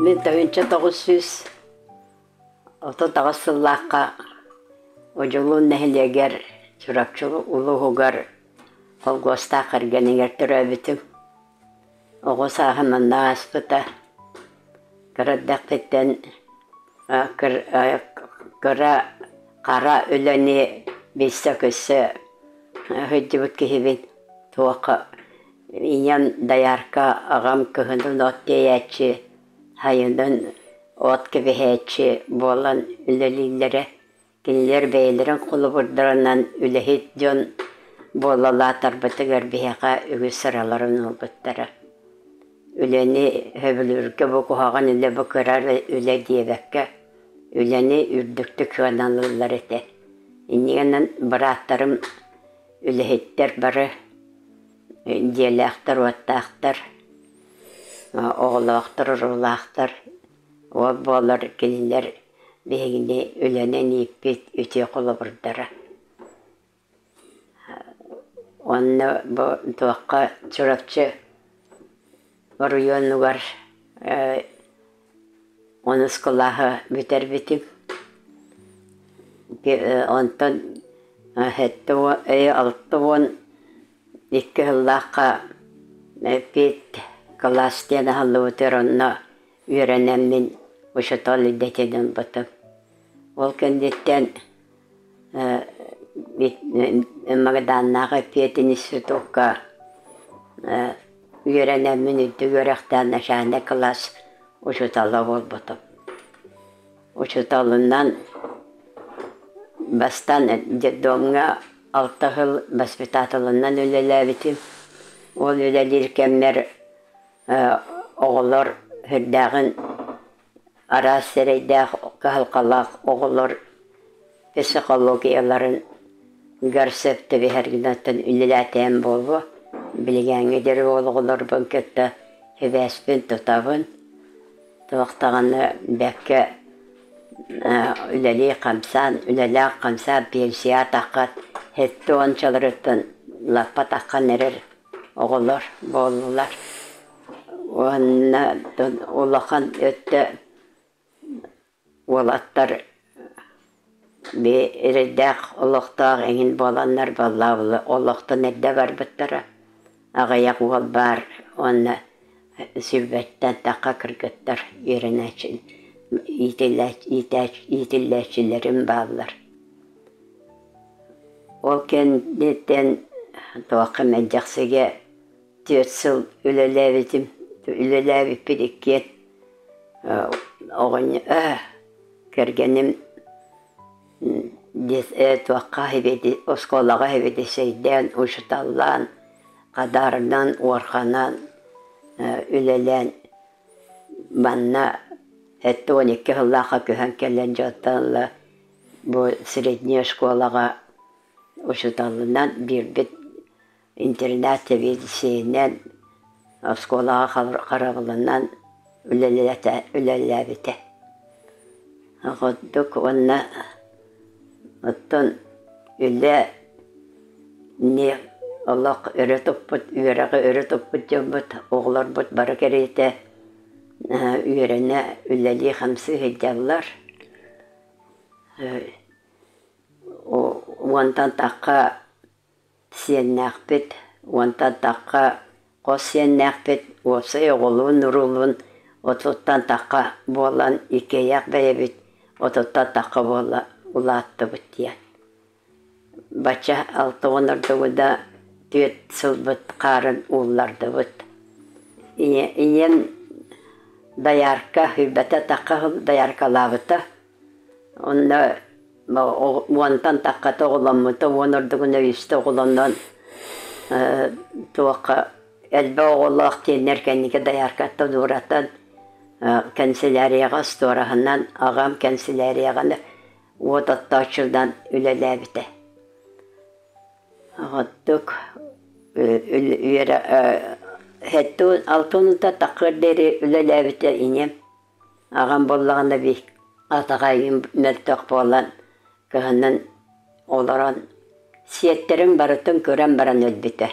Мин 1938 сыллаахха Одьулуун нэһилиэгэр Чурапчы улууһугар холкуостаах кэргэнигэр төрөөбүтүм. Оҕо сааһым онно ааспыта. Кыра эрдэхпиттэн кыра хара үлэни билсэ-көрсө сылдьыбыт киһибин. Туохха Ийэм доярка, аҕам кыһынын от тиэйээччи, сайынын от кэбиһээччи буолан үлэлииллэрэ. Кинилэр бэйэлэрин холобурдарынан үлэһит дьон буолалаатарбытыгар биһиэхэ үгүс сыраларын уурбуттара. Үлэни сөбүлүүргэ бу куһаҕан үлэ, бу кыра үлэ диэбэккэ, үлэни үрдүктүк сыаналыыллар этэ. Инньэ гынан бырааттарым үлэһиттэр бары дьиэлээхтэр-уоттаахтар, оҕолоохтор-уруулаахтар. Ол буолар кинилэр биһигини үлэнэн ииппит үтүө холобурдара. Уонна бу туохха Чурапчы оройуонугар онус кылааһы бүтэрбитим. Онтон 62 сыллаахха пед кылаас диэн аһыллыбытыгар онно үөрэнэммин учуутал идэтин ылбытым. Ол кэнниттэн Магаданнааҕы пединститукка үөрэнэммин үрдүк үөрэхтээх начальнай кылаас учуутала буолбутум. Учууталынан бастаан детдомҥа алта сыл воспитателынан үлэлээбитим. Ол үлэлиир кэммэр оҕолор сүрдээҕин араас сирэйдээх, кыһалҕалаах оҕолор психологияларын гар сөп түбэһэр гынаттан үлэлээтээн буолуо. Билигиҥҥи диэри ол оҕолорбун кытта сибээспин тутабын. Туох даҕаны бэккэ үлэлии-хамсаан, үлэлээх-хамсаан пенсияҕа таххат 70-чаларыттан лаппа таххан эрэр оҕолор буоллулар. Уонна улахан өттө уолаттар эрэйдээх олохтоох эҥин буоланнар буоллаҕа олохтон эрдэ барбыттара. Аҕыйах уол баар уонна сүүрбэттэн тахха кыргыттар үөрэнээччи иитиллээччилэрим бааллар. Ол кэнниттэн туохха Мэлдьэхсигэ 4 сыл үлэлээбитим. Үлэлээбиппит иккиэн оҕонньо кэргэним туохха оскуолаҕа сэбиэдиссэйдээн, учууталлаан, хадаарынан, уорханан үлэлээн манна 72 сыллаахха көһөн кэлэн дьонтон ыла бу средняя школаҕа учууталынан биэрбит интернат сэбиэдиссэйинэн, оскуолаҕа харабылынан үлэлээбитэ. Курдук уонна оттон үлэ олох өрө туппут, үөрэҕи өрө туппут дьоммут, оҕолорбут бары кэриэтэ үөрэнэ, үлэлии-хамсыы сылдьаллар. Уонтан тахха сиэннээхпит, уонтан тахха хос сиэннээхпит, уопсай оҕолуун-уруулуун отуттан тахха буолан иккиэйэх бэйэбит отуттан тахха буола улааттыбыт диэн. Бачча 60 ордугу да 4 сылбыт хаарын ууллардыбыт. Ийэм доярка сүүрбэтэ тахха сыл дояркалаабыта. Онно уонтан таххата оҕоломмута, уон ордугуна үстэ оҕолонон туохха элбэх оҕолоох диэннэр кэнники дояркаттан ууратан кэнсэлээрийэҕэ остуораһынан аҕам кэнсэлээрийэҕэ уот оттооччунан үлэлээбитэ. Оттук 76 таххыар диэри үлэлээбитэ ийэм. Аҕам буоллаҕына атаҕа мөлтөх буолан кыһынын олорон сиэттэрин барытын көрөн баран өлбүтэ.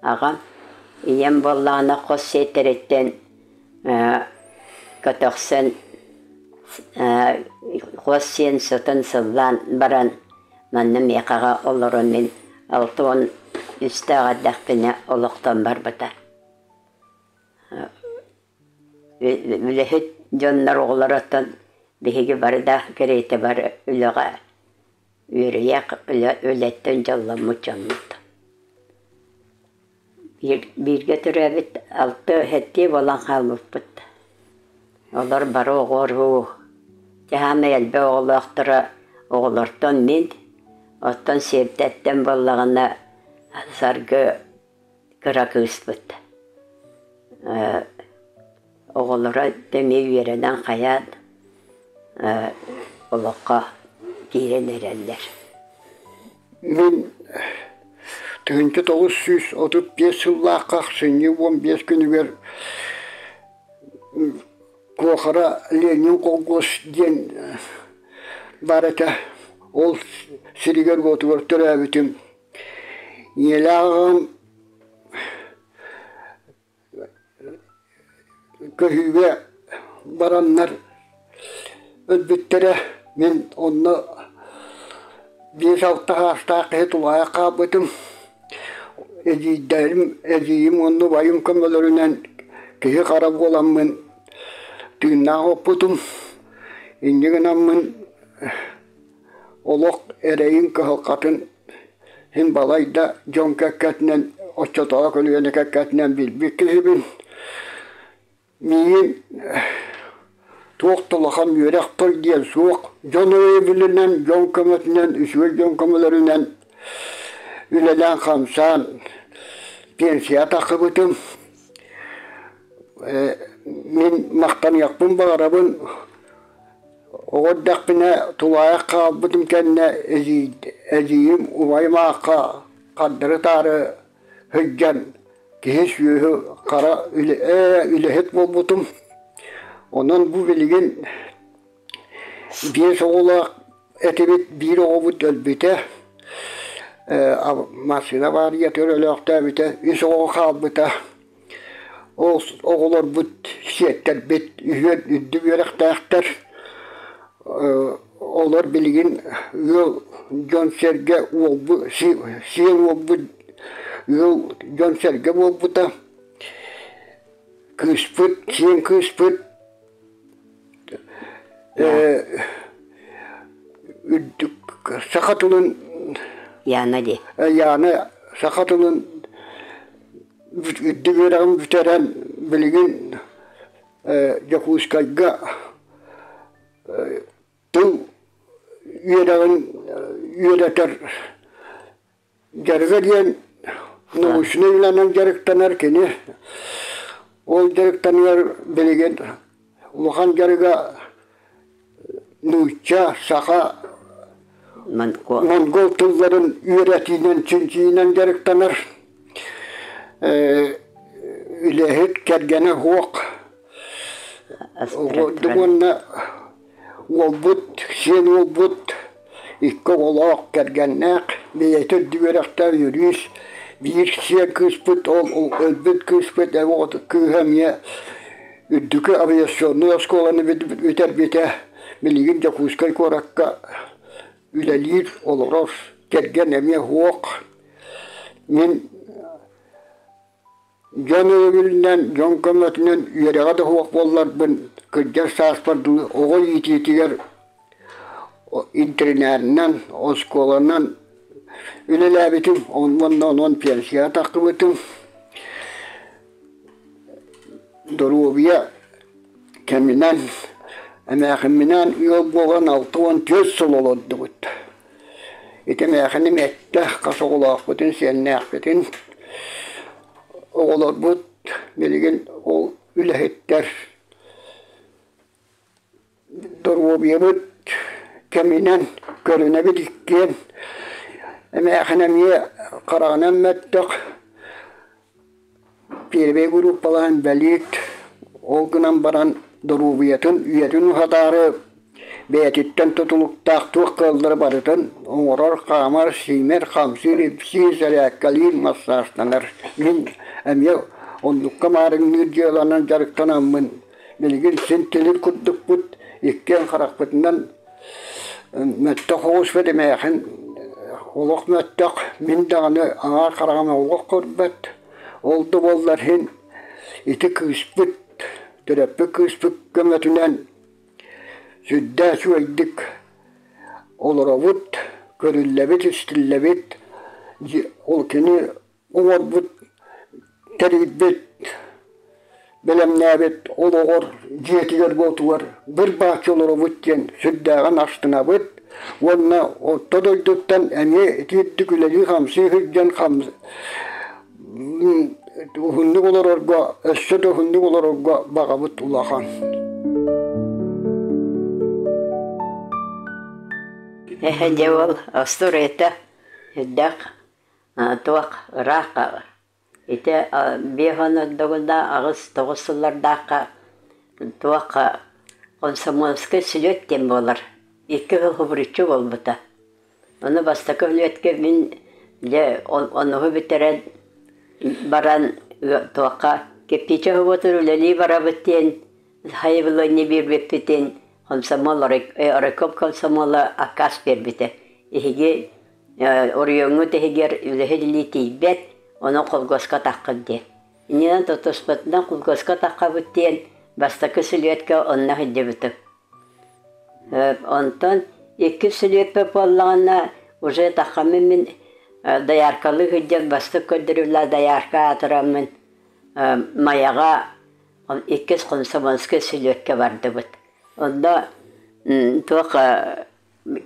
Аҕам, ийэм буоллаҕына хос сиэттэриттэн. Көтөхсөн хос сиэн сытын сыллаан баран манна миэхэҕэ олорон мин 63-тээх эрдэхпинэ олохтон барбыта. Үлэһит дьоннор оҕолороттон биһиги бары да кэриэтэ бары үлэҕэ үөрүйэх үлэттэн дьолломмут дьоммут. Бииргэ төрөөбүт алта сэттиэ буолан хаалбыппыт. Олор бары оҕо-уруу, саамай элбэх оҕолоохторо оҕолортон мин, оттон сиэрдэттэн буоллаҕына Саргы кыра кыыспыт. Оҕолоро эмиэ үөрэнэн хайаан олоххо киирэн эрэллэр. Мин 1935 сыллаахха ахсынньы 15 күнүгэр Куохара Ленин колхуос диэн баар этэ. Ол сиригэр-уотугар төрөөбүтүм. Ийэлээх аҕам Көһүүгэ бараннар өлбүттэрэ. Мин онно 5-6 саастаах киһи тулаайах хаалбытым. Эдьиийдэрим, эдьиийим уонна убайым көмөлөрүнэн киһи-хара буоламмын тыыннаах оппутум. Инньэ гынаммын олох эрэйин кыһалҕатын Син балайда дьон кэккэтинэн, оччотооҕу көлүөнэ кэккэтинэн билбит киһибин. Миигин туох да улахан үөрэх тыл диэн суох. Дьон өйөбүлүнэн, дьон көмөтүнэн, үчүгэй дьон көмөлөрүнэн үлэлээн-хамсаан пенсия тахсыбытым. Мин махтаныахпын баҕарабын Оҕо эрдэхпинэ тулаайах хаалбытым кэннэ эдьиийим убайым аахха хардары-таары сылдьан киһи-сүөһү хара үлэһит буолбутум. Онон бу билигин биэс оҕолоох этибит, биир оҕобут өлбүтэ, массыына баарыйатыгар өлөөхтөөбүтэ, үс оҕо хаалбыта. Ол оҕолорбут, сиэттэрбит үһүөн үрдүк үөрэхтээхтэр. Олор билигин ыал дьон-сэргэ уолбут, сиэн уолбут ыал дьон-сэргэ буолбута. Кыыспыт, сиэн кыыспыт үрдүк саха тылын Яна дии. Яна саха тылын Үрдүк үөрэҕин бүтэрэн билигин Дьокуускайга тыл үөрэҕин үөрэтэр дьарыга диэн научнай үлэнэн дьарыктанар кини. Ол дьарыктаныгар билигин улахан дьарыга нуучча, саха, монгол тылларын үөрэтиинэн, чинчийиинэн дьарыктанар. Үлэһит кэргэнэ суох. Уонна уолбут, сиэн уолбут икки оҕолоох, кэргэннээх, бэйэтэ үрдүк үөрэхтээх юрист, биир сиэн кыыспыт, ол өлбүт кыыспыт кыыһа эмиэ Үрдүкү авиационнай оскуоланы бүтэрбитэ, билигин Дьокуускай куоракка үлэлиир, олорор, кэргэн эмиэ суох. Мин дьон өйөбүлүнэн, дьон көмөтүнэн үөрэҕэ да суох буолларбын, кырдьар сааспар дылы оҕо иитиитигэр интэринээтинэн, оскуоланан үлэлээбитим уонна онон пенсияҕа тахсыбытым. Доруобуйа кэминэн эмээхимминээн ыал буолан 64 сыл олордубут. Ити эмээхиним эттэ хас оҕолоохпутун, сиэннээхпитин. Оҕолорбут билигин ол үлэһиттэр. Доруобуйабыт кэминэн көрүнэбит иккиэн. Эмээхин эмиэ хараҕынан мөлтөх, первэй группалаан инбэлиит, ол гынан баран доруобуйатын үйэтин уһатаары бэйэтиттэн тутулуктаах туох кыаллары барытын оҥорор, хаамар, сиимэр, хамсыыр, ипсиир, сэрээккэлиир, массажтанар. Мин эмиэ оннукка маарыҥныыр дьыаланан дьарыктанаммын. Билигин син тилир курдукпут, иккиэн харахпытынан мөттөх оҕуспут эмээхин олох мөттөх, мин даҕаны аҥаар хараҕым олох көрбөт. Ол да буоллар иһин ити кыыспыт, төрөппүт кыыспыт көмөтүнэн сүрдээх үчүгэйдик олоробут, көрүллэбит, истиллэбит. Ол кини оҥорбут, тэрийбит, бэлэмнээбит олоҕор, дьиэтигэр-уотугар быр-бааччы олоробут диэн сүрдээҕин астынабыт уонна орто дойдуттан эмиэ итиирдик үлэлии-хамсыы сылдьан уһуннук олорорго, өссө да уһуннук олорорго баҕабыт улахан. Дьэ ол остуоруйата үрдээх туох ыраах ити 50 ордугунда 8-9 сыллардаахха туох комсомольскай сүлүөт диэн буолар. Икки сыл хубуруччу буолбута. Ону бастакы үлүөткэ мин дьэ онуһу бүтэрэн баран туохха кирпииччэ оһуотун үлэлии барабыт диэн хайыбылыанньа биэрбиппитин комсомол райком комсомола аккаас биэрбитэ. Эһиги оройуоҥҥут иһигэр үлэһит илии тиийбэт, онон холкуоска таххын диэн. Иннинэн тутуспутунан холкуоска таххабыт диэн бастакы сүлүөткэ онно сылдьыбытым. Онтон иккис сүлүөппэ буоллаҕына уже таххаммын мин дояркалыы сылдьан бастык көрдөрүүлээх доярка аатыраммын Майаҕа иккис комсомольскай сүлүөккэ бардыбыт. Онно туох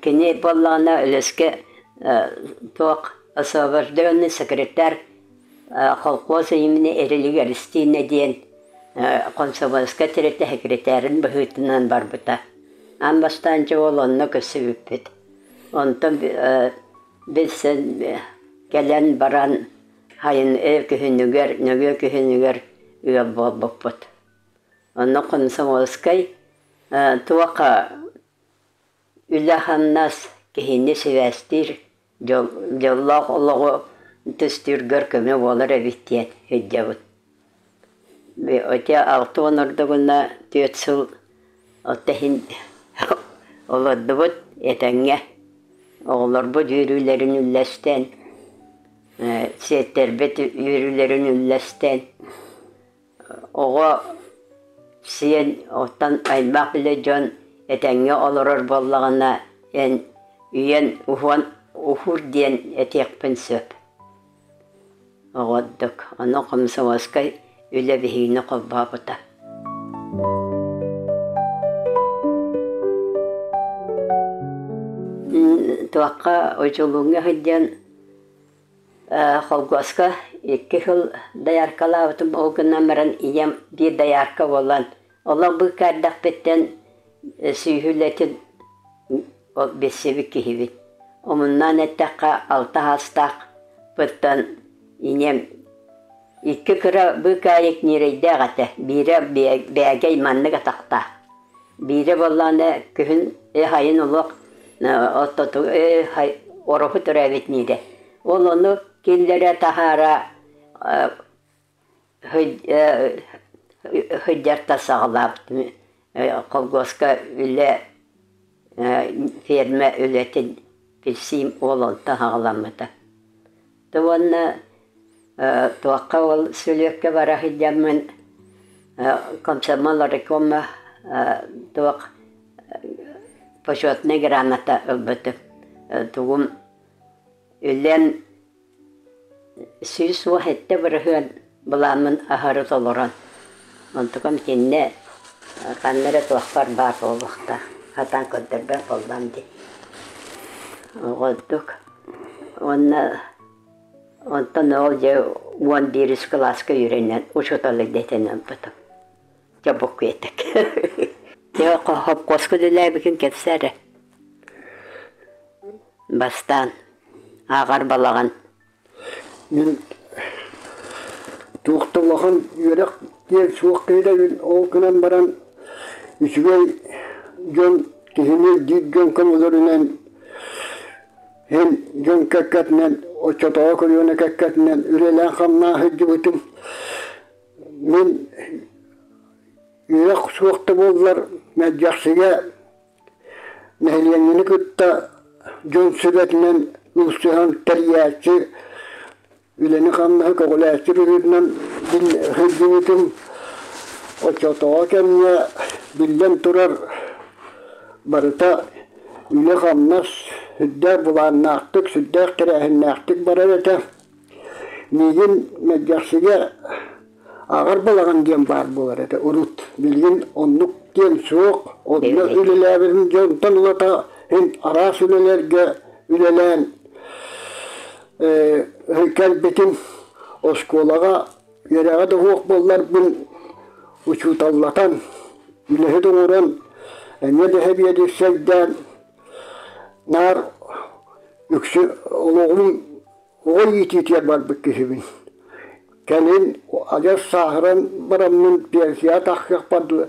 Кини буоллаҕына Өлөскө туох освобожденный секретарь холкуос имени Эрилик Эристиинэ диэн комсомольскай тэрилтэ секретарын быһыытынан барбыта. Аан бастаан дьэ ол онно көрсүбүппүт. Онтон билсэн кэлэн баран сайын күһүнүгэр, нөҥүө күһүнүгэр ыал буолбуппут. Онно комсомольскай туох Үлэ-хамнас киһини сибээстиир, дьоллоох олоҕу түстүүргэр көмө буолар эбит диэн сылдьабыт. Ити 60 ордугуна 4 сыл от иһин олордубут этэҥҥэ. Оҕолорбут үөрүүлэрин үллэстэн, сиэттэрбит үөрүүлэрин үллэстэн Оҕо сиэн, оттон аймах билэ дьон этэҥҥэ олорор буоллаҕына, эн үйэн уһуон уһуур диэн этиэхпин сөп. Оҕордук. Ону комсомольскай үлэ биһигини холбообута. Туохха Одьулууҥҥа сылдьан Холкуоска икки сыл дояркалаабытым, ол гынан баран ийэм биир доярка буолан, олох быыкаардаахпыттан сүүһүлэтин билсибит киһибит. Омуннаан эттэххэ, алта саастаахпыттан ийэм икки кыра быыкаайык ньирэйдээх этэ, биирэ бээгэй маннык атахтаах. Биирэ буоллаҕына күһүн сайын олох ортоту ороһу төрөөбүт ниирэ. Ол ону киллэрэ таһаара сылдьартан саҕалаабытым колхуоска үлэ ферма үлэтин билсиим ол онтон саҕаламмыта. Уонна туохха ол сүлүөккэ бара сылдьаммын комсомол райкома туох почетнай грамота ылбытым. Тугум үлэм 117% былааммын аһары толорон, онтукам итиннэ ханна эрэ туохпар баар буолуохтаах, сатаан көрдөрбөт буоллам дии. Оҕордук уонна онтон ол дьэ 11 кылааска үөрэнэн учуутал идэтин ылбытым. Дьэ буккуйатык. Дьэ хопкуоска үлэлээбикин кэпсээ эрэ. Бастаан ааҕар балаҕан. Мин туох да улахан үөрэх диэн суох киһитэбин, ол гынан баран үчүгэй дьон киһини диир дьон көмөлөрүнэн эн дьон кэккэтинэн оччотооҕу көлүөнэ кэккэтинэн үлэлээн-хамнаан сылдьыбытым. Мин. Үөрэх суох да буоллар, Мэлдьэхсигэ нэһилиэнньэни кытта дьон сүбэтинэн ылсыһан тэрийээччи, үлэни-хамнаһы көҕүлээччи быһыытынан сылдьыбытым. Оччотооҕу кэмҥэ биллэн турар, барыта үлэ-хамнас сүрдээх былааннаахтык, сүрдээх тэрээһиннээхтик барар этэ. Миигин Мэлдьэхсигэ Аҕар балаҕан диэн баар буолар этэ урут. Билигин оннук диэн суох. Онно үлэлээбитим дьонтон ылата син араас үлэлэргэ үлэлээн кэлбитим. Оскуолаҕа үөрэҕэ да суох буолларбын учууталлатан, үлэһит оҥорон, эмиэ да сэбиэдиссэйдээн наар үксү олоҕум Оҕо иитиитигэр барбыт киһибин. Кэлин адьас сааһыран бараммын пенсияҕа тахсыахпар дылы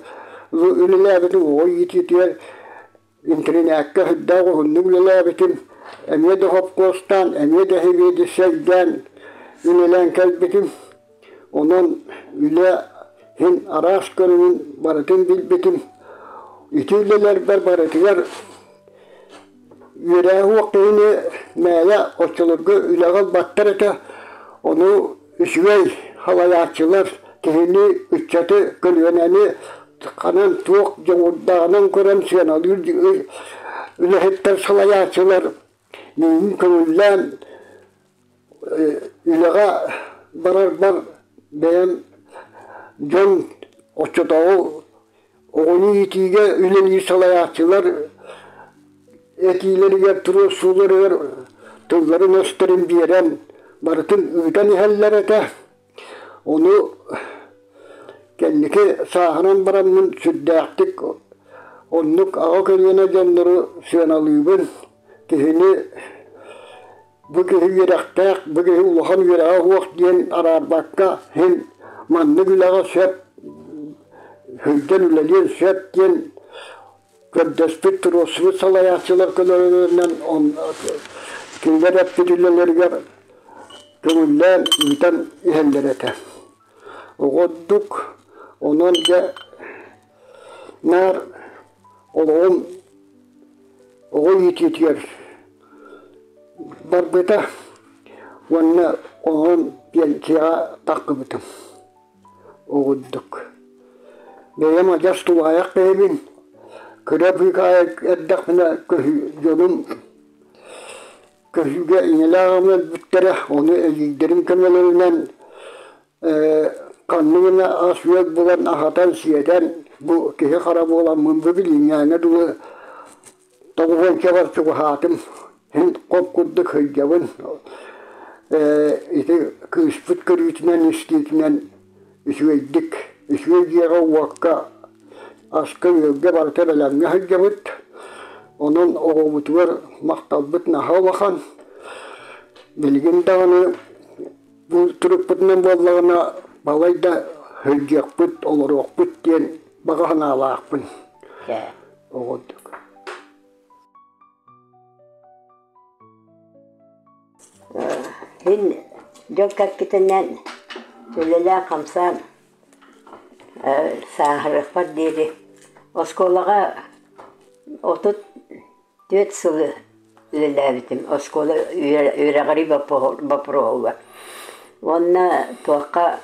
үлэлээбитим оҕо иитиитигэр интэринээккэ сүрдээх уһуннук үлэлээбитим. Эмиэ да хопкуостаан, эмиэ да сэбиэдиссэйдээн үлэлээн кэлбитим. Онон үлэ син араас көрүҥүн барытын билбитим. Ити үлэлэрбэр барытыгар Үөрээ уох киһини мээлэ оччолорго үлэҕэ ылбаттар этэ, ону үчүгэй салайааччылар киһини, ыччаты, көлүөнэни ханан туох дьоҕурдааҕынан көрөн сыаналыыр үлэһиттэр салайааччылар миигин көҥүллээн үлэҕэ барарбар бэйэм дьон оччотооҕу Оҕону иитиигэ үлэлиир салайааччылар этиилэригэр, туруорсууларыгар тылларын-өстөрүн биэрэн, барытын ыытан иһэллэр этэ. Ону кэнники сааһыран бараммын сүрдээхтик оннук аҕа көлүөнэ дьоннору сыаналыыбын. Киһини бу киһи үөрэхтээх, бу киһи улахан үөрэҕэ суох диэн араарбакка син маннык үлэҕэ сөп, сылдьан үлэлиэн сөп диэн көрдөспүт, туруорсубут салайааччылар көлөлөрүнэн кинилэр эппит үлэлэригэр көҥүллээн ыытан иһэллэр этэ. Оҕордук онон дьэ наар олоҕум оҕо иитиитигэр барбыта уонна оҕом пенсияҕа тахсыбытым оҕурдук. Бэйэм адьас тулаайах бэйэбин, кыра быыкаайа эрдэхпинэ дьонум көһүүгэ ийэлээх аҕам өлбүттэрэ, ону эдьиийдэрим көмөлөрүнэн ханнык эмэ ас-үөл булан аһатан-сиэтэн бу киһи-хара буоламмын бу билиҥҥээҥҥэ дылы тоҕуһуончабар чугаһаатым. Син хоп курдук сылдьабын. Ити кыыспыт көрүүтүнэн, истиитинэн үчүгэйдик, үчүгэй дьиэҕэ-уокка, аска-үөлгэ барыта бэлэмҥэ сылдьабыт. Онон оҕобутугар махталбыт наһаа улахан. Билигин даҕаны Бу турукпутунан буоллаҕына балайда сылдьыахпыт, олоруохпут диэн баҕа санаалаахпын. Оҕурдук. Мин дьон кэлбитинэн үлэлээн-хамсаан сааһырыахпар диэри оскуолаҕа 34 сылы үлэлээбитим оскуола үөрэҕирии боппуруоһугар. Уонна туохха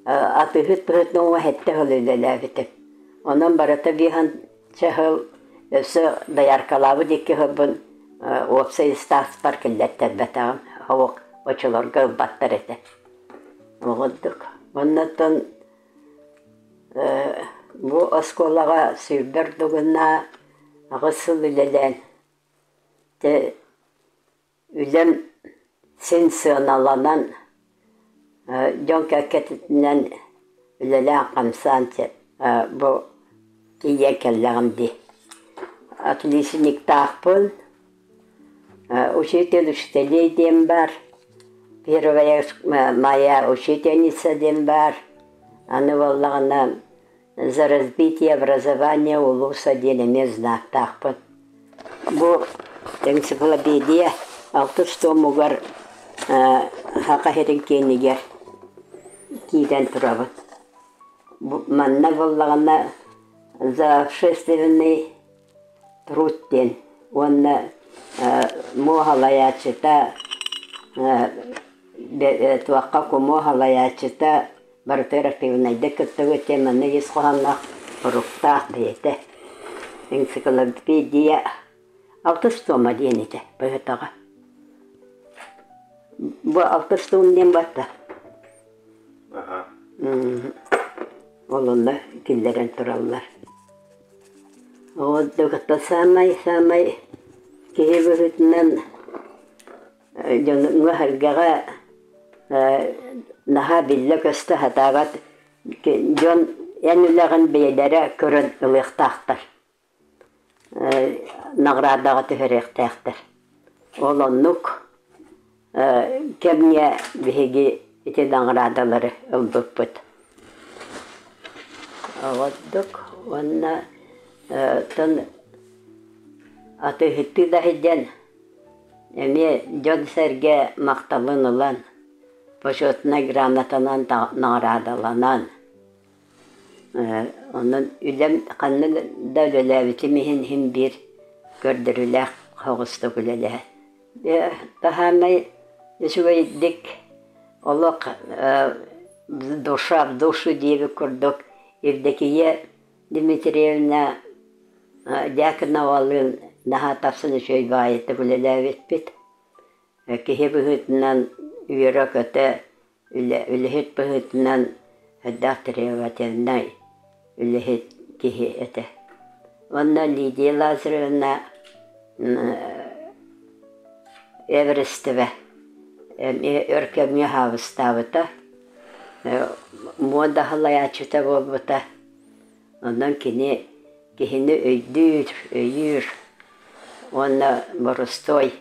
атыыһыт быһыытынан уҥа сэттэ сыл үлэлээбитим. Онон барыта биэһэнчэ сыл өссө дояркалаабыт икки сылбын уопсай ыстааспар киллэртэрбэтэҕим. Оһох оччолорго ылбаттар этэ. Ол курдук. Оннуттан бу оскуолаҕа сүүрбэ ордугуна аҕыс сыл үлэлээн дьэ үлэм син сыаналанан дьон кэккэтинэн үлэлээн-хамсаан бу тиийэн кэллэҕим дии. Отличниктаахпын, учитель учителей диэн баар, первая моя учительница диэн баар, аны буоллаҕына За развитие образования улууса диэн эмиэ знактаахпын. Бу энциклопедия алтыс томугар Саха сирин киэнигэр киирэн турабын. Манна буоллаҕына за общественный труд диэн уонна муоһалайааччыта туохха кумуо салайааччыта барытыгар активнайдык кыттыбыт диэн манна ис хоһоонноох суруктаах бэйэтэ энциклопедия алтыс туома диэн этэ быһытаҕа бу алтыс туом диэн барда ол онно киллэрэн тураллар ол кытта саамай-саамай киһи быһыытынан дьоҥҥо-сэргэҕэ наһаа биллэ-көстө сатаабат дьон эн үлэҕин бэйэлэрэ көрөн ылыахтаахтар наҕараадаҕа түһэриэхтээхтэр. Ол оннук кэмҥэ биһиги ити наҕараадалары ылбыппыт. Ордук уонна оттон атыыһыттыы да сылдьан эмиэ дьон-сэргэ махталын ылан, почетнай грамотанан наҕараадаланан Онон үлэм ханна да үлэлээбитим иһин иһин биир көрдөрүүлээх соҕустук үлэлэһэ. Таһаамай үчүгэйдик олох душа в душу диэбит курдук Евдокия Дмитриевна Дьяконовалыын наһаа тапсан үчүгэй баҕайытык үлэлээбиппит. Киһи быһыытынан үөрэ-көтө үлэһит быһыытынан элбэх требовательнай үлэһит киһи этэ. Уонна Лидия Лазаревна Эверестовэ эмиэ өр кэмҥэ хаабыстаабыта, муода салайааччыта буолбута. Онон кини киһини өйдүүр, өйүүр уонна боростуой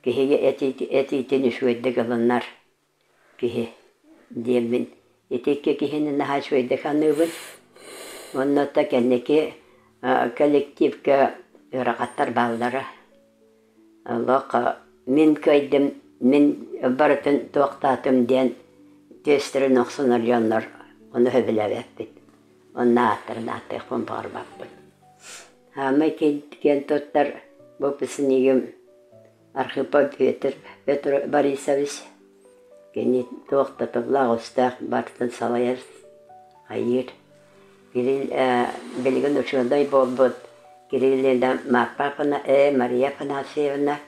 киһигэ этиитин үчүгэйдик ылынар киһи диэммин ити икки киһини наһаа үчүгэйдик саныыбын. Уонна да кэнники коллективка ыарахаттар бааллара. Олох мин кыайдым, мин барытын туохтаатым диэн түөстэрин охсунар дьоннор ону сөбүлээбэппит. Онно ааттарын ааттыахпын баҕарбаппын. Хаамай киэн туттар выпускнигым Архипов Петр Петр Борисович кини туох да тыллаах-өстөөх барытын салайар, хайыыр. Кирилл билигин учуонай буолбут Кириллина Марфа Мария Афанасьевна,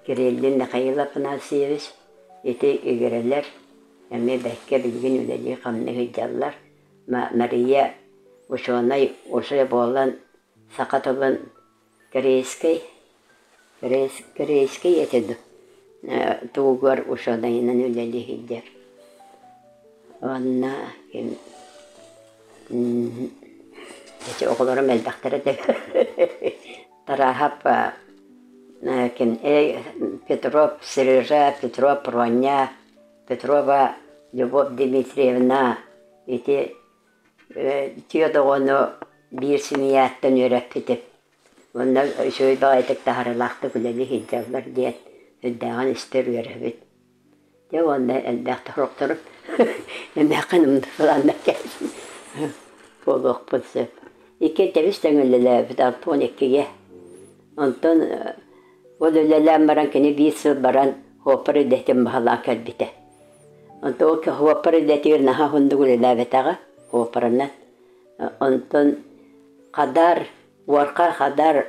Кириллин Михаил Афанасьевич ити игирэлэр эмиэ бэккэ билигин үлэлии-хамныы сылдьаллар. Мария учуонай уже буолан саха тылын Корейскай Корейскай этэ дуу тугугар учуонайынан үлэлии сылдьар. Уонна ким ити оҕолорум элбэхтэр этэ. Тарааһап ким Петров Сережа, Петров Проня, Петрова Любовь Дмитриевна ити Түөрт оҕону биир семьяттан үөрэппитим. Уонна үчүгэй баҕайытык таһаарыылаахтык үлэлии сылдьаллар диэн сүрдээҕин истэр үөрэбит. Дьэ уонна элбэх сорохтору эмээххин умнан буолуохпун сөп. Икки тэбис тэҥ үлэлээбит 62-гэ. Онтон ол үлэлээн баран кини биир сыл баран опера идэтин баһылаан кэлбитэ. Онтон ол опера идэтигэр наһаа уһуннук үлэлээбэтэҕэ операнан. Онтон Хадар, Уорха Хадар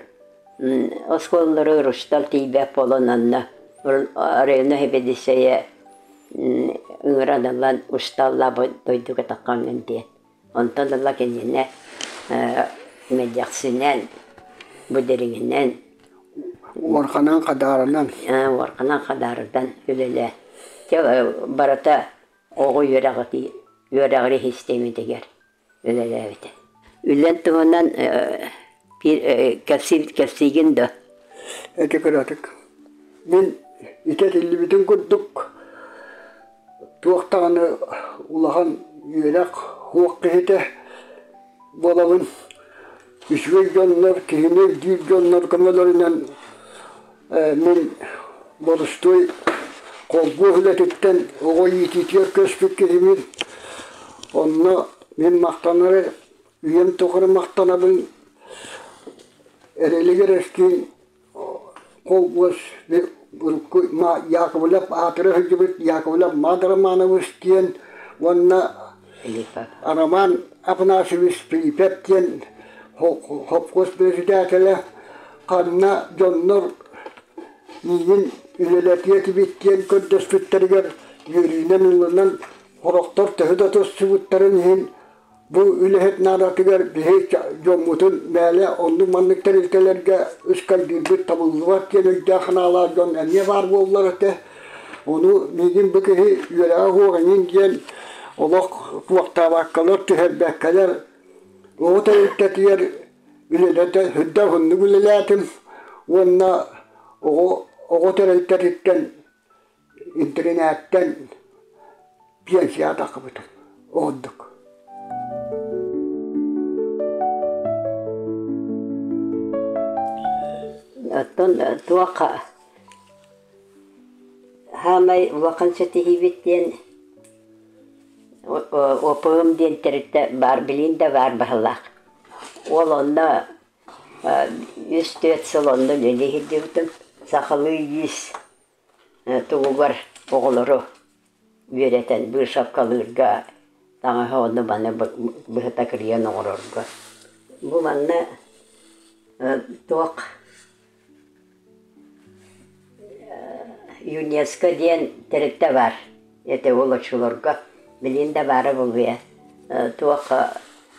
оскуолаларыгар учуутал тиийбэт буолан онно районнай сэбиэдиссэйэ ыҥыран ылан учууталлаабыт дойдуга таххаҥҥын диэн. Онтон ыла кинини Мэдьэхсинэн, бу дириҥинэн Уорханан Хадаарынан Уорханан Хадаарынан үлэлээ. Дьэ барыта оҕо үөрэҕи систиэмэтигэр үлэлээбитэ. Үлэн туһунан кэпсиигин да? Ити кыратык. Мин ити этиллибитин курдук туох даҕаны улахан үөрэх суох киһитэ буолабын. Үчүгэй дьоннор, киһини өйдүүр дьоннор көмөлөрүнэн мин борустуой холбуох үлэтиттэн оҕо иитиитигэр көспүт киһибин. Онно Мин махтанары үйэм тухары махтанабын Эрэлигэр эскиин холкуос урукку Яковлев аатыра сылдьыбыт Яковлев Мад Романович диэн уонна Роман Афанасьевич Филиппов диэн холкуос председателэ ханна дьоннор миигин үлэлэтиэ этибит диэн көрдөспүттэригэр үөрүүнэн ылынан сорохтор төһө да тустубуттарын иһин Бу үлэһит наадатыгар биһи дьоммутун мээлэ оннук-маннык тэрилтэлэргэ ыскайдыырбыт табыллыбат диэн өйдөөх-санаалаах дьон эмиэ баар буоллар этэ. Ону миигин бу киһи үөрэҕэ суох эҥин диэн олох туохтаабаккалар, түһэрбэккэлэр оҕо тэрилтэтигэр үлэлэтэ сүрдээх уһуннук үлэлээтим уонна оҕо оҕо тэрилтэтиттэн интэринээттэн пенсияҕа тахсыбытым ордук. Оттон туох хаамай улахан ситиһиибит диэн ОПМ диэн тэрилтэ баар билигин да баар баһылаах. Ол онно үс-түөрт сыл онно үлэлии сылдьыбытым. Сахалыы иис тугугар оҕолору үөрэтэн быысапкалыырга таҥаһы ону-маны быһыта кырыйан оҥорорго. Бу манна туох ЮНЕСКО диэн тэрилтэ баар этэ ол оччолорго билигин да баара буолуо туох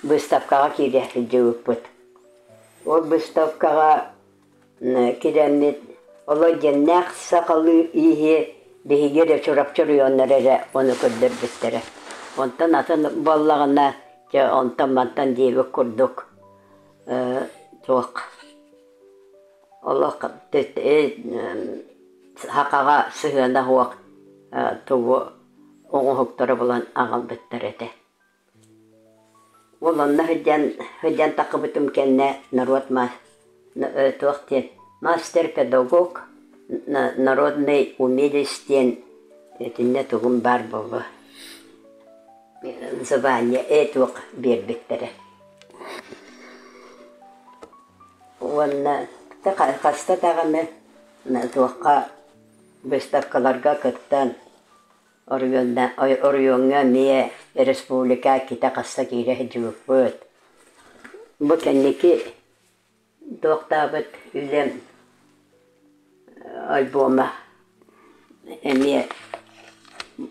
быыстапкаҕа киирэ сылдьыбыппыт. Ол быыстапкаҕа киирэммит олор дьиҥнээх сахалыы ииһи биһиги эрэ Чурапчы оройуоннара эрэ ону көрдөрбүттэрэ. Онтон атын буоллаҕына дьэ онтон-мантан диэбит курдук туох олох сахаҕа сыһыана суох тугу оҥоһуктары булан аҕалбыттар этэ. Ол онно сылдьан, сылдьан таххыбытым кэннэ норуот туох диэн мастер-педагог народный умелец диэн итиннэ тугум баар буолуо звание ээ туох биэрбиттэрэ. Уонна хаста даҕаны туохха выставкаларга кыттан Оройуоҥҥа эмиэ республика иккитэ-хаста киирэ сылдьыбыппыт. Бу кэнники туохтаабыт үлэм альбома эмиэ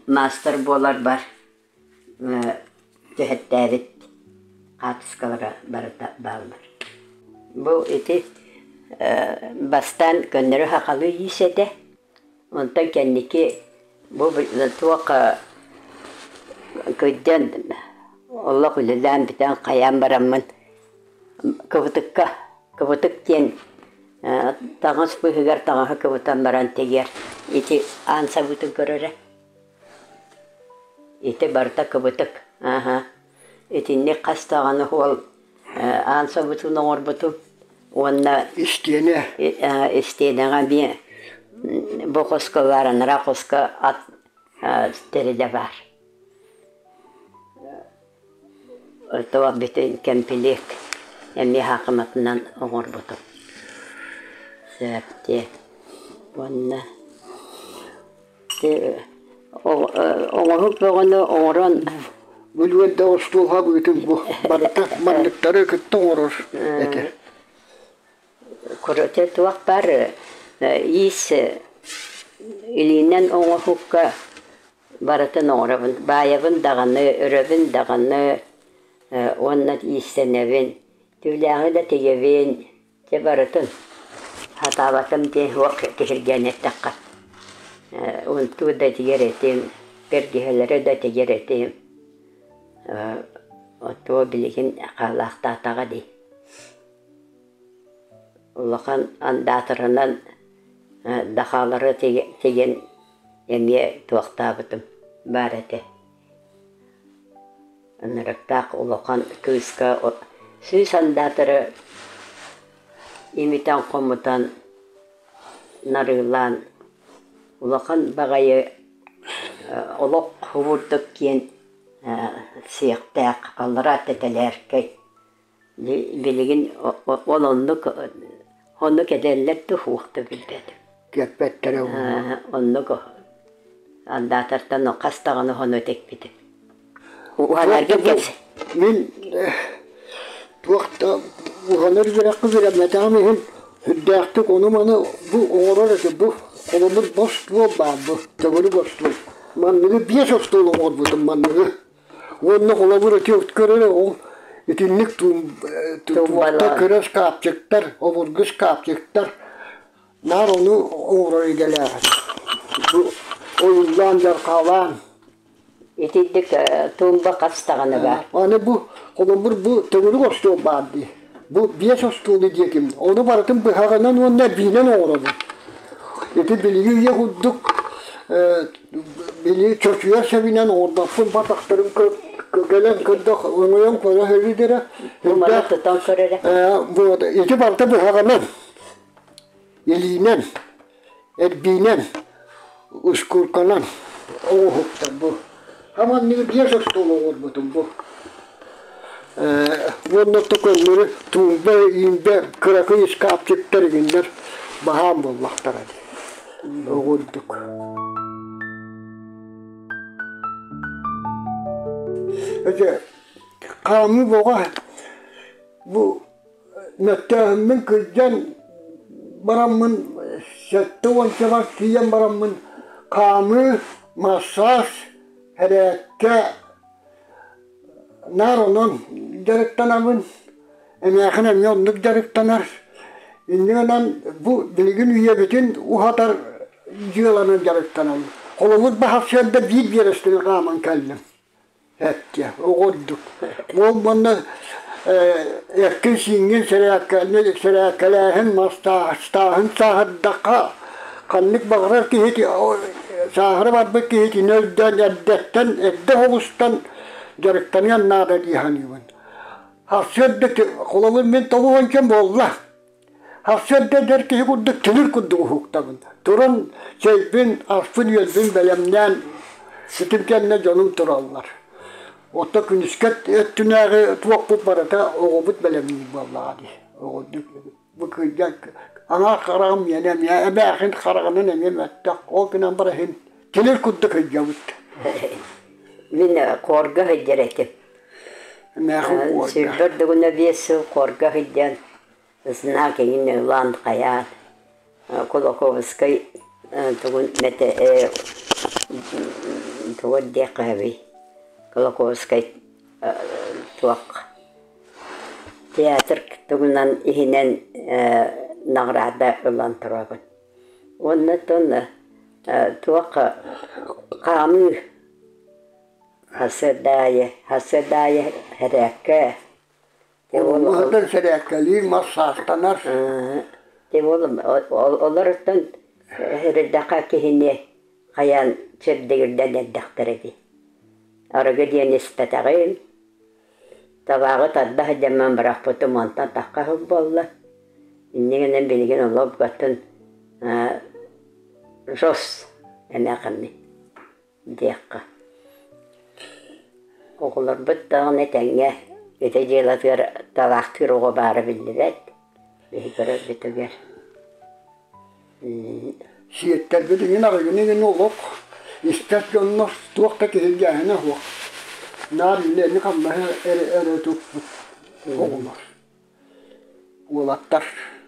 маастар буоларбар түһэртээбит хаартыскалара барыта бааллар. Бу ити бастаан көннөрү сахалыы иис этэ. Онтон кэнники бу туох кырдьан олох үлэлээн бүтэн хайаан бараммын кыбытыкка кыбытык диэн таҥас быыһыгар таҥаһы кыбытан баран тигэр ити аан сабыытын көрөрө ити барыта кыбытык ааһа Итинник хас даҕаны уол аан собутун оҥорбутум уонна Истиэнэ истиэнэҕэ эмиэ бу хоско баар, анараа хоско ат тэрилэ баар. Туох бүтүн кэмпилиэк эмиэ хаакыматынан оҥорбутум. Сөп дии. Уонна Оҥоһук бөҕөнү оҥорон Бүлүөрдэ остуолга быытын бу барыта манныктары кытта оҥорор этэ. Короче, туох баар иис илиинэн оҥоһукка барытын оҥоробун. Баайабын даҕаны, өрөбүн даҕаны уонна иистэнэбин. Түүлээҕи да тигэбин. Дьэ барытын сатаабатым диэн суох киһиргээн эттэххэ унтуу да тигэр этим, бэргэһэлэри да тигэр этим оттуо билигин хаалаахтаатаҕа дии. Улахан андаатарынан дахаалары тигэн эмиэ туохтаабытым баар этэ. Ынырыктаах улахан кыыска сүүс андаатары имитэн-хомутан, нарыылаан улахан баҕайы олох курдук киэн Сиэхтээх, аллараа тэтэлээркэй. Билигин ол оннук оннук этэллэр да суох да билбэтим. Киэппэттэрэ буолуо. Оннук андаатартан хас даҕаны хоно тикпитим. Уһанарга кэпс. Мин туох да уһанар үөрэххэ үөрэммэтэҕим иһин сүрдээхтик ону-маны бу оҥорор этим. Бу холобур бостуол баар бу төгүрүк остуол. Манныгы биэс остуол оҥорбутум манныгы. Уонна холобур ити көрөр ол итинник туохта көрөр шкафчиктар, обургу шкафчиктар наар ону оҥорор идэлээх. Бу ойуулаан дьархаалаан Итинник туумба хас даҕаны баар. Аны бу холобур бу төгүрүк остуол баар дии. Бу биэс остуолу диэтим. Ону барытын быһаҕынан уонна биинэн оҥоробун. Ити билиги үйэ курдук били чочуйар сэбинэн оҥорбоппун батахтарын кэлэн көрдөх өҥөйөн көрө сылдьара. Маны тутан көрөрө. Вот ити барыта быһаҕынан, илиинэн Эрбиинэн, ускулканан оҥоһуктар бу. Хаманныгы биэс остуол оҥорбутум бу. Уонна көннөрү туумба, иимбэ, кыракый ыскаапчыктар игиннэр баһаам буоллахтара дии. Оҕурдук. Эдэ хаамыы боҕа бу Мөттөөһүммүн кырдьан бараммын 70-чабар тиийэн бараммын хаамыы, массаж, эрээккэ наар онон дьарыктанабын. Эмээхин эмиэ оннук дьарыктанар. Инньэ гынан бу билигин үйэбитин уһатар дьыаланан дьарыктанабын. Холобур баһарсыарда биир биэрэстэни хааман кэллим. Эттэ, оҕордук. Ол манна эккин-сииҥҥин сэрээккэлээһин, мастааһын сааһырдахха, ханнык баҕарар киһи сааһыра барбыт киһи итини өйдөөн эрдэттэн, эрдэ оҕустан дьарыктаныан наада дии саныыбын. Сарсыарда холобур мин 90 буолла. Сарсыарда эдэр киһи курдук тимир курдук уһуктабын. Туран чэйбин, аспын-үөлбүн бэлэмнээн ситим кэннэ дьонум тураллар. Оттон күнүскэ өттүнээҕи туохпут барыта оҕобут бэлэмниир буоллаҕа дии. Оҕонньор бу кырдьан аҥаар хараҕым миэнэ эмиэ эмээхин хараҕынан эмиэ мөттөх. Ол гынан баран иһин тимир курдук сылдьабыт. Мин хорга сылдьар этим. Эмээхин хорга. Сүүрбэ ордугуна 5 сыл хорга сылдьан Знак эҥин ылан хайаан Кулаковскай тугун тугун диэххэ сөбүй Кулаковскай туох театр тугунан иһинэн наҕараада ылан турабын. Уонна оттон туох хаамыы сарсыарда аайы сарсыарда аайы эрээккэ Олоҥхоһутан сэрээккэлиир, мас саастанар. Олортон эрдэххэ киһини хайаан чэбдигирдэн эрдэхтэрэ дии. Арыгы диэн испэтэҕим, табааҕы тарда сылдьаммын бырахпытым онтон тахха сыл буолла. Инньэ гынан билигин олох букатын жос эмээхиммин диэххэ. Оҕолорбут даҕаны этэҥҥэ ити дьыалатыгар талаахтыыр оҕо баара биллибэт, биһи көрөрбүтүгэр. Сиэттэрбит иҥин арыгыны иҥин олох истэр дьоннор туох да киһиргээһинэ суох. Наар үлэни-хамнаһы эрэ эрэ туппут оҕолор, уолаттар.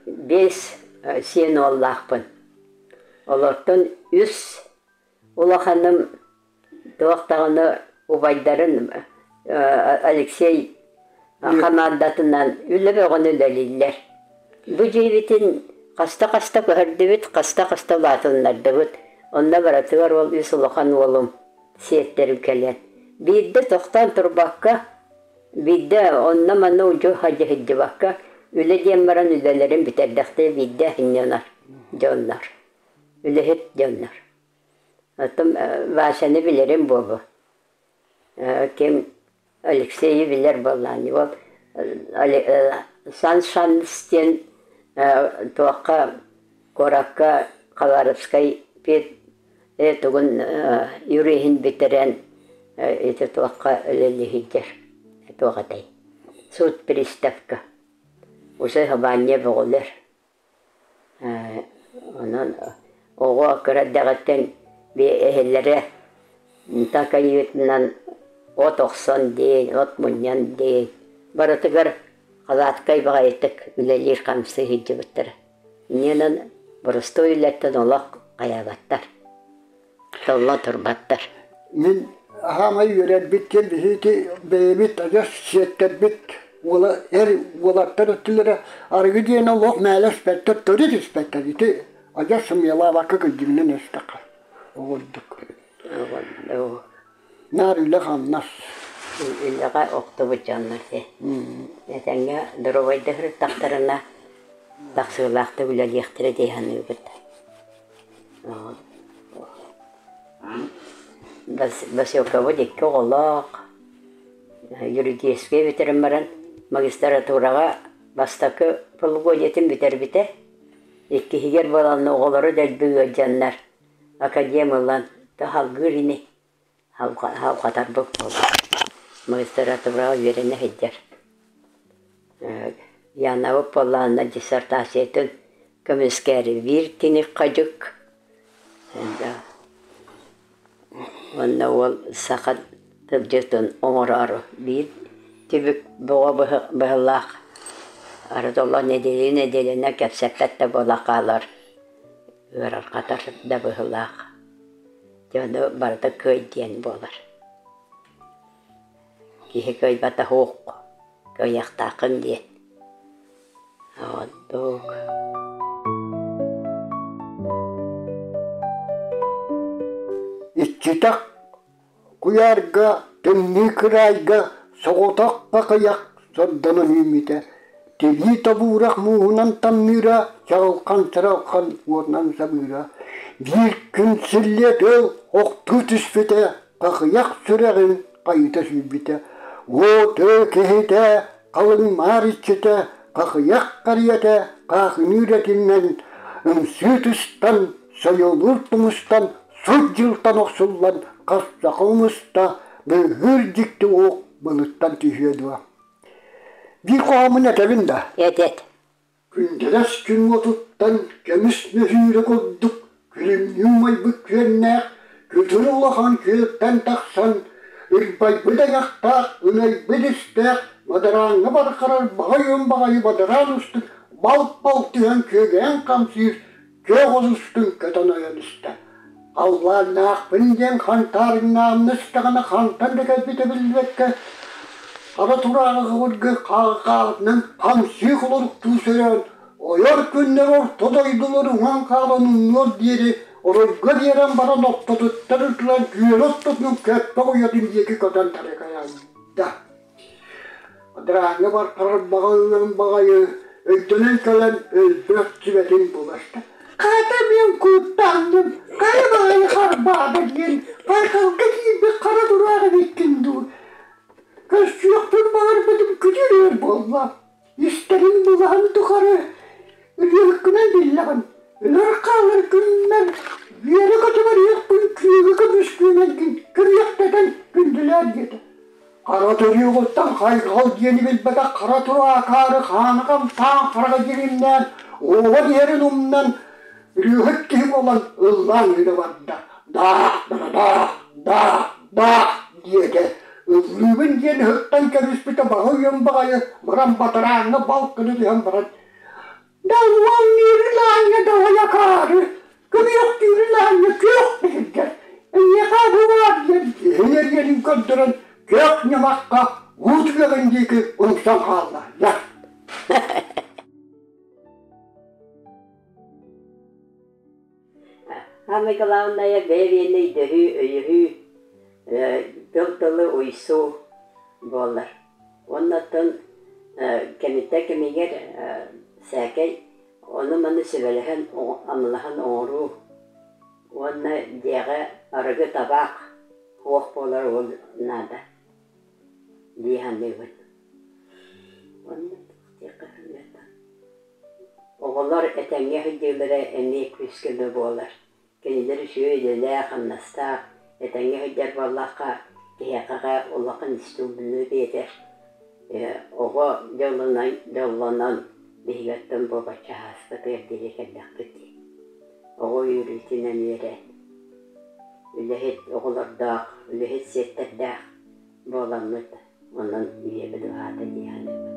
Биэс сиэн уоллаахпын. Олортон үс Улаханым туох даҕаны убайдарын Алексей хамаандатынан үлэ бөҕөнү үлэлииллэр. Бу дьиэбитин хаста-хаста көһөрдүбүт, хаста-хаста улаатыннардыбыт. Онно барытыгар ол үс улахан уолум сиэттэрим кэлэн. Биирдэ тохтоон турбакка, биирдэ онно-манна удьу сылдьыбакка, үлэ диэн баран үлэлэрин бүтэрдэхтэрэ биирдэ сынньанар дьоннор. Үлэһит дьоннор. Оттон Васяны билэрим буолуо. Ким Алексейы билэр буоллаҕын. Ол Сан Саныч диэн туохха куоракка Хабаровскай тугун юриһын бүтэрэн Ити туохха үлэлии сылдьар, туох этэй, суут приставка. Уже сабаанньа бөҕөлөр. Онон оҕо кыра эрдэҕиттэн эһэлэрэ такайыытынан от охсон диэн, от мунньан диэн барытыгар халааткай баҕайытык үлэлиир-хамсыы сылдьыбыттара. Инньэ боростуой үлэттэн олох хайаабаттар, толло турбаттар. Мин аһаамай үөрэрбит диэн биһиги бэйэбит адьас сиэттэрбит уола эр уолаттар өттүлэрэ арыгы диэн олох мээлэ испэттэр, төрүт испэттэр. Ити адьас сымыйалаабакка кырдьыгынан эстэххэ оҕурдук. Наар үлэ-хамнас. Үлэҕэ охтубут дьоннор дии. Этэҥҥэ доруобайда сырыттахтарына тахсыылаахтык үлэлиэхтэрэ дии саныыбыт. Василкабыт икки оҕолоох, юридическай бүтэрэн баран магистратураҕа бастакы полугодиетын бүтэрбитэ. Иккиһигэр буолан оҕолоро дэлби ыалдьаннар академ ылан салгыыр ини салҕатарбыт буолла. Магистратураҕа үөрэнэ сылдьар. Янабыт буоллаҕына диссертациятын көмүскээри биир тиник хадьык уонна уол саха тылдьытын оҥороору биир түбүк бөҕө быһыылаах арыт олох нэдиэлэ нэдиэлэнэн кэпсэппэт да буола хаалар ыарырҕатар да быһыылаах. Дьэ ону барыта кыай диэн буолар. Киһи кыайбата суох, кыайыахтааххын диэн. Оннук. Иччитэх Куйаарга, тымныы кыраайга соҕотох хахыйах сордонон үүммүтэ, тибии тобуурах мууһунан тамныыра, чаҕылхан-чаралхан уотунан сабыыра. Биир күн силлиэ тыал охтуу түспүтэ, хахыйах сүрэҕин хайыта сүүрбүтэ. Уот киһитэ, халыҥ маар иччитэ, хахыйах харыйата хаахыныыр этинэн ымсыы тустан, сойуолуур тумустан Сут дьылтан охсуллан хас саха умуста, быыһыыр дьикти уох былыттан түһүө дуо? Биир хоһооммун этэбин да. Эт эт. Күндэлэс күн уотуттан көмүс мөһүүрэ курдук күлүмнүү умайбыт күөннээх күтүр улахан күөлтэн тахсан ырбайбыт айахтаах, ынайбыт истээх, бадарааҥҥа бархарар баҕайым баҕайы бадараан устун бал-бал түһэн күөгэйэн хамсыыр Күөх олустун көтөн ойон истэ. Халлааннаахпын диэн хантаарыҥнаамна истэҕинэ хантан да кэлбитэ биллибэккэ, хара турааҕы кыбыргы хааҕытынан хамсыы холоруктуу сөрөөн, ойор күннэр орто дойдулар уҥан хаалан умнуор диэри оройго биэрэн баран ортотуттан ытылан күөлэ ортотунан көппөх уйатын диэки көтөн тарыкайда. Дырааҥҥа бархарар баҕа баҕайы өйдөнөн кэлэн өлбөх сүбэтин буласта. Хата мин куттанным, хайа баҕайы харбаата диэн байҕалга киирбит хара тураах эбиккин дуу. Көссүөхпүн баҕарбытым күтүр буолла. Истэрин былаһын тухары өлүөххүнэн биллэҕин, өлөр хаалар күннэр үөрэ көтө барыахпын күөгү көмүскүүнэргин көрүөхтэтэн күндүлээр диэтэ. Хара төрүөҕүттэн хайҕал диэни билбэтэх хара тураакаары хаана хамсаан хараҕа дьиримнээн, уола иһэрин умнан, ырыаһыт киһи буолан ыллаан ыыра барда. Даах, даах, даах, даах диэтэ. Ыллыыбын диэн ыһыктан кэбиспитэ баҕа үйэм баҕайы баран батарааҥҥа балкыны түһэн баран Далуоннүүрүн аанньа далайакаары, көмүөхтүүрүн аанньа күөх биһиргэр, эйиэхэ бу баар диэн иһин эриэнин көрдөрөн күөх ньамахха уу түгэҕин диэки умсан хаалла. Самое главное бэйэ-бэйэни өйдөһүү, өйөһүү, тыл-тылы уйсуу буолар. Уонна оттон кэмиттэн кэмигэр сээкэй ону-маны сүбэлэһэн, амалаһан оҥоруу уонна дьиэҕэ арыгы, табаах суох буолар ол наада дии саныыбын. Уонна диэххэ Оҕолор этэҥҥэ сылдьыылара эмиэ күүс-көмө буолар. Кинилэр үчүгэй үлэлээх, хамнастаах, этэҥҥэ сылдьар буоллахха, Киһиэхэ улахан истиҥ биэрэр. Оҕо дьолунан дьоллонон биһиги буолбачча ааспытыгар диэри кэллэхпит дии. Оҕо үөрүүтүнэн үөрэн, үлэһит оҕолордоох, үлэһит сиэттэрдээх буоламмыт, онон үйэбит уһаата дии саныыбын.